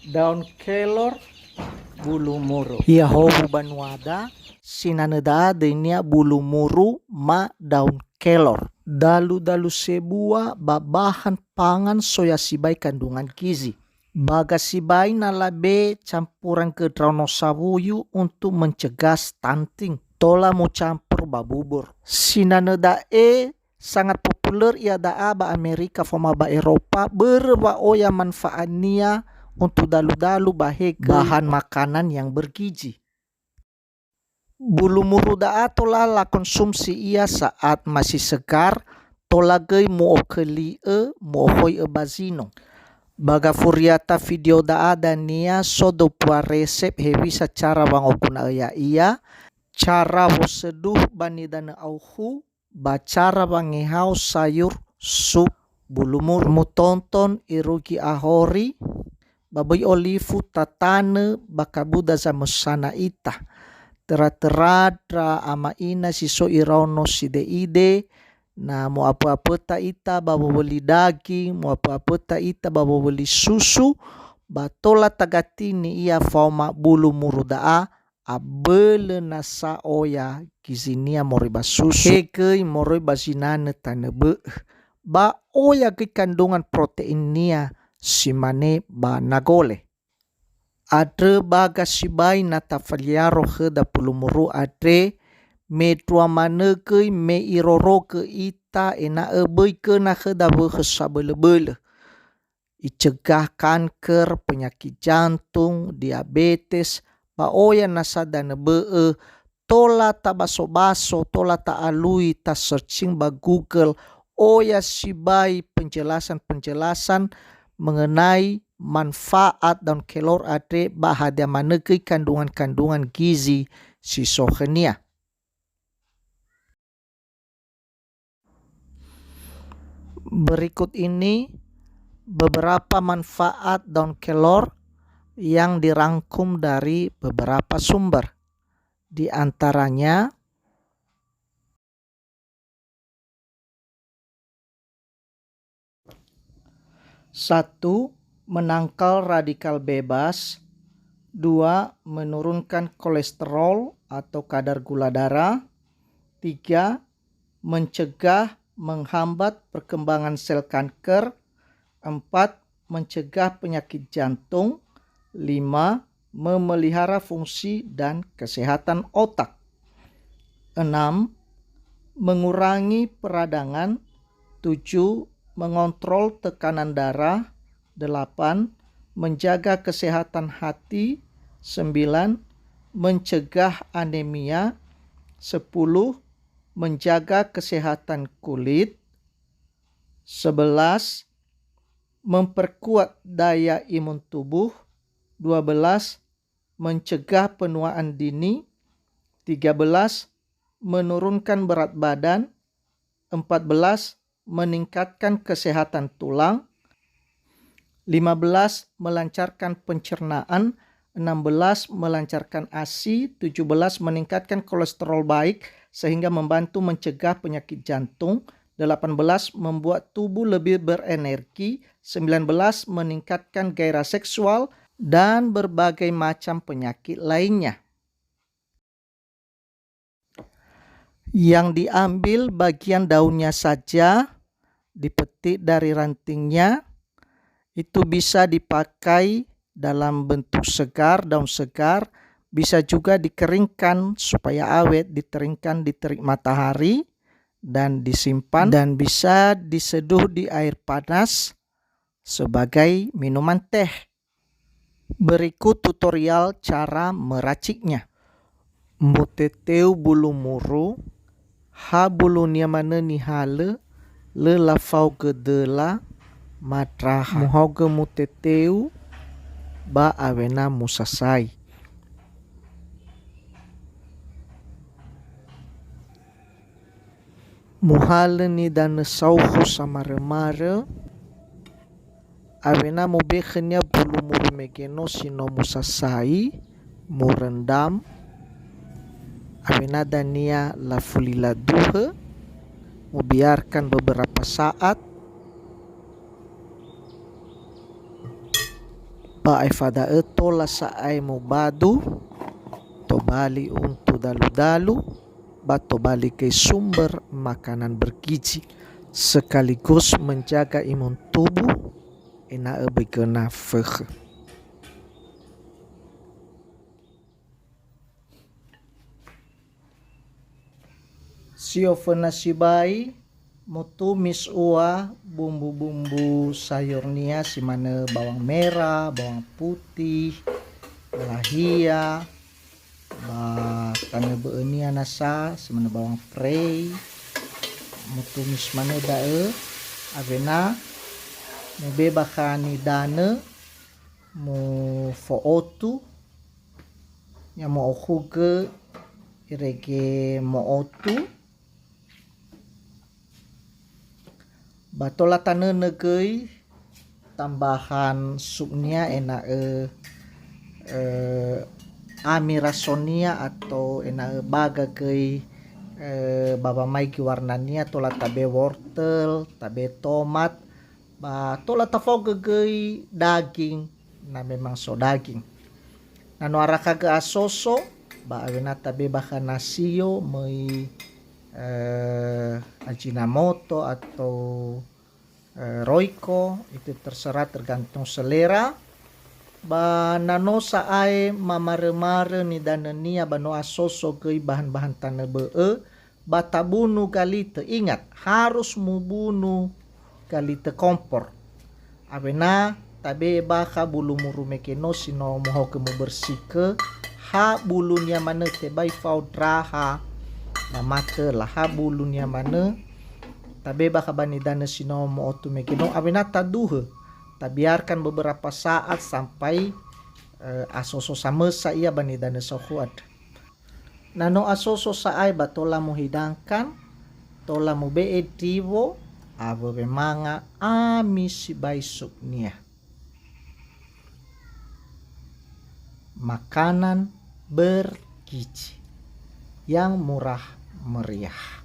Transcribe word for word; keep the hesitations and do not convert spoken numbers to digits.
Daun kelor, bulu muru. Ia howu banuada, sinanö da'a döinia bulu muru ma daun kelor. Dalu-dalu sebua ba bahan pangan soya sibai kandungan gizi. Baga sibai na labe campuran gö ndraono sawuyu untuk mencegah stunting. Tola mucampur ba bubur. Sinanö da'e sangat populer ia da'a ba Amerika faoma ba Eropa, börö wa oya manfa'atnia untuk dalu-dalu ba hegöi bahan makanan yang bergizi. Bulu muru da'a tola lakonsumsi ia saat masih segar, tola göi mu'oköli'ö, mu'ohoi'ö ba zino. Ba gafuriata video da'a dania so dua buah resep hewisa cara wangoguna'ö ya'ia, cara wosöduh ba nidanö aukhu, ba cara wangehao sayur sup bulu muru. Mutonton irugi ahori, ba böi olifu tatanö ba kabuda zamösana ita. Töra-töra ndra ama ina si so iraono side'ide, na mu'apö'apöta ita ba wowöli daging, mu'apö'apöta ita ba wowöli susu, ba tola tagatini ia faoma bulu muru da'a, abölö nasa oya gizinia moroi ba susu, hegöi moroi ba zinanö tanö bö'ö, ba oya göi kandungan proteinnia si mane ba nagole. Andrö baga sibai na tafaliaro khöda bulu muru andre, mendrua manö göi me irorogö ita ena'ö böi göna khöda wökhö sabölöbölö. Icegah kanker, penyakit jantung, diabetes, ba oya nasa danö bö'ö, tola tabaso-baso, tola ta'alui, ta-searching ba Google, oya sibai penjelasan-penjelasan mengenai manfaat daun kelor andre ba hadia manö göi kandungan-kandungan gizi si so khönia. Berikut ini beberapa manfaat daun kelor yang dirangkum dari beberapa sumber. Di antaranya, satu, menangkal radikal bebas. Dua, menurunkan kolesterol atau kadar gula darah. Tiga, mencegah, menghambat perkembangan sel kanker. Empat, mencegah penyakit jantung. Lima, memelihara fungsi dan kesehatan otak. Enam, mengurangi peradangan. Tujuh, mengontrol tekanan darah. Delapan, menjaga kesehatan hati. Sembilan, mencegah anemia. Sepuluh, menjaga kesehatan kulit. Sebelas, memperkuat daya imun tubuh. Dua belas, mencegah penuaan dini. Tiga belas, menurunkan berat badan. Empat belas, meningkatkan kesehatan tulang. Lima belas, melancarkan pencernaan. Enam belas, melancarkan asi. Tujuh belas, meningkatkan kolesterol baik sehingga membantu mencegah penyakit jantung. Delapan belas, membuat tubuh lebih berenergi. Sembilan belas, meningkatkan gairah seksual dan berbagai macam penyakit lainnya. Yang diambil bagian daunnya saja, dipetik dari rantingnya, itu bisa dipakai dalam bentuk segar, daun segar, bisa juga dikeringkan supaya awet, diteringkan di terik matahari dan disimpan, dan bisa diseduh di air panas sebagai minuman teh. Berikut tutorial cara meraciknya. Muteteu bulu muru, ha bulunia manö nihalö, lö lafaogö döla, madraha. Muhaogö muteteu, ba awena musasai. Muhalö nidanö saukhu samarö-marö, awena mube khönia bulu muru mege no si no musasai, murendam, awena dania lafuli laduhö, mubiarkan beberapa saat, Ba aefa da'ö tola sa'ae mubadu, tobali untu dalu-dalu, ba tobali göi sumber makanan bergizi, sekaligus menjaga imun tubuh, ena'ö böi göna fökhö. Sio föna sibai, mutumis ua bumbu-bumbu sayurnia, si manö bawang merah, bawang putih, lahia, ba tanö bö'önia nasa, si manö bawang prei. Mutumis manö da'ö, awena mube bakha nidanö, mufo'otu, ya mu'okhugö irege mo'otu. Ba tola tanönö göi tambahan supnia ena'ö, eh, ami rasonia atau ena'ö baga göi, eh, ba wamaigi warnania, tola tabe wortel, tabe tomat, ba tola tafaogö göi daging, na memang so daging. Na no arakhagö asoso, ba awena tabe bakha nasio möi, eh, Ajinomoto atau, eh, Royco, itu terserah, tergantung selera. Ba na no sa'ae mamarö-marö nidanönia ba no asoso göi bahan-bahan tanö bö'ö, ba tabunu galitö. Ingat, harus mubunu galitö kompor. Awena tabe'e bakha bulu murumege no si no muhaogö mubersikö, ha bulunia manö, tebai fao ndraha, ba matö, la ha bulunia manö, tabe'e bakha ba nidanö si no mu'otu mege no, awena taduhö, tabiarkan beberapa saat sampai, eh, asoso samösa ia ba nidanö saohua andrö. Na no asoso sa'ae ba tola muhidangkan, tola mube'e ndiwo awö wemanga ami sibai supnia. Makanan bergizi yang murah meriah.